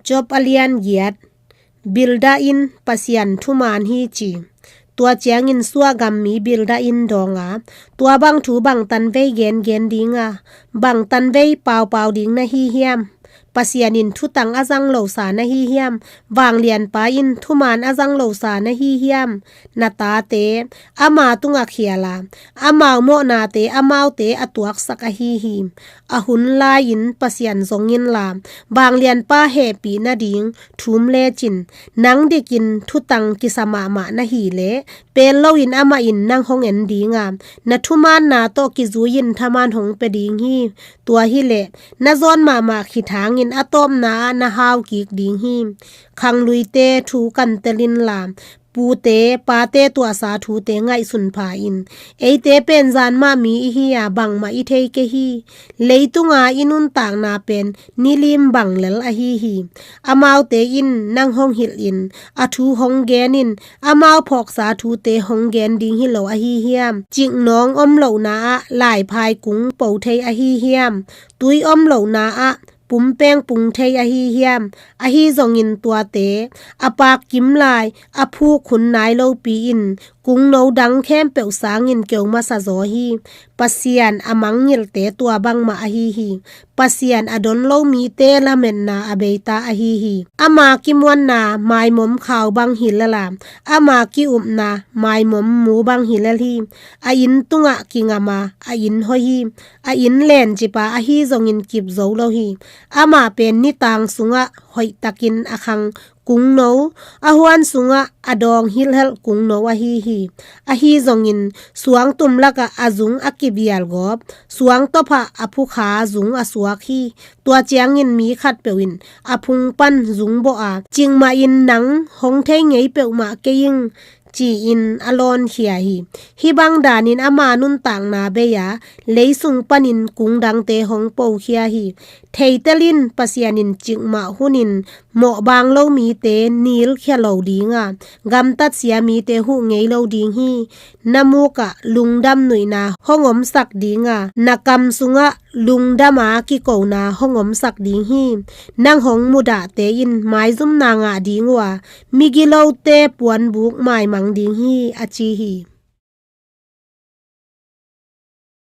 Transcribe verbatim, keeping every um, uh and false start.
Job a lian giat. Bildah in Pasian thuman hi ci. Tua ciangin suahgam mi Bildah in dawng a, tua bang thu bangtan vei gengen ding a, bangtan vei paupau ding na hi hiam? Pasian in thutang a zang losa na hi hiam? Vanglianpa in thuman a zang losa na hi hiam? Na tate ama tungah khial a, amau mawhnate amaute a tuaksak ahi hi. A hun lai-in Pasian zong inla, Vanglianpa hehpih nading thum lecin, nang dikin thutang kisa mahmah na hi leh, pel loin amah in nang hong en ding a, na thumanna tawh kizui-in thaman hong pia ding hi. Tua hileh na zawn mahmah khit hangin a tawpna ah na hau kik ding hi. Khangluite thu kan tel inla, pute pate tuahsa thute ngaihsun pha in. Eite pen zan mah mi i hi a, bangmah i thei kei hi. Leitunga i nuntakna pen nilim bang lel ahi hi. Amaute in nang hong hilh in, a thu hong gen in, amau phawksa thute hong gen ding hi lo ahi hiam? Ciknawng om lohna ah laiphai kung po thei ahi hiam? Tui om lohna ah pumpeng pung thei ahi hiam? Ahi zongin tuate a pak kim lai, a phuk hun nai lopi in, kungno dang khempeuh sangin keu masa zaw hi. Pasian a mangngilhte tua bangmah ahi hi. Pasian a don lo mite lametna a beita ahi hi. Ama kimuanna maimom khau bang hi lel a, ama ki-upna maimom mu bang hi lel hi. A inn tungah kingam a, a inn hoih hi. A inn lencip a ahi zongin kip zo lo hi. Amah pen nitang sungah hoihtakin a khang kungno, a huan sungah a dawng hilhhelh kungno ahi hi. Ahi zongin suangtum lakah a zung a kivial gawp, suangtop ah a phukha zung a suak hi. Tua ciangin mi khatpeuh in a phung pan zung bawh a, cikmah in nang hong thei ngei peuhmah kei ing, ci-in a lawnkhia hi. Hih bang danin ama nuntakna bei a, leisung panin kung dangte hong pokhia hi. Theitel in Pasian in cikmah hunin mawhbang lo mite nilkhia lo ding a, gamtatsia mite huh ngei lo ding hi. Na mukah lungdam nuihna hong omsak ding a, na kam sungah lungdam a kikona hong omsak ding hi. Nang hong mudahte in maizumna ngah ding uh a, migilote puanbuk maimang ding hi, a ci hi.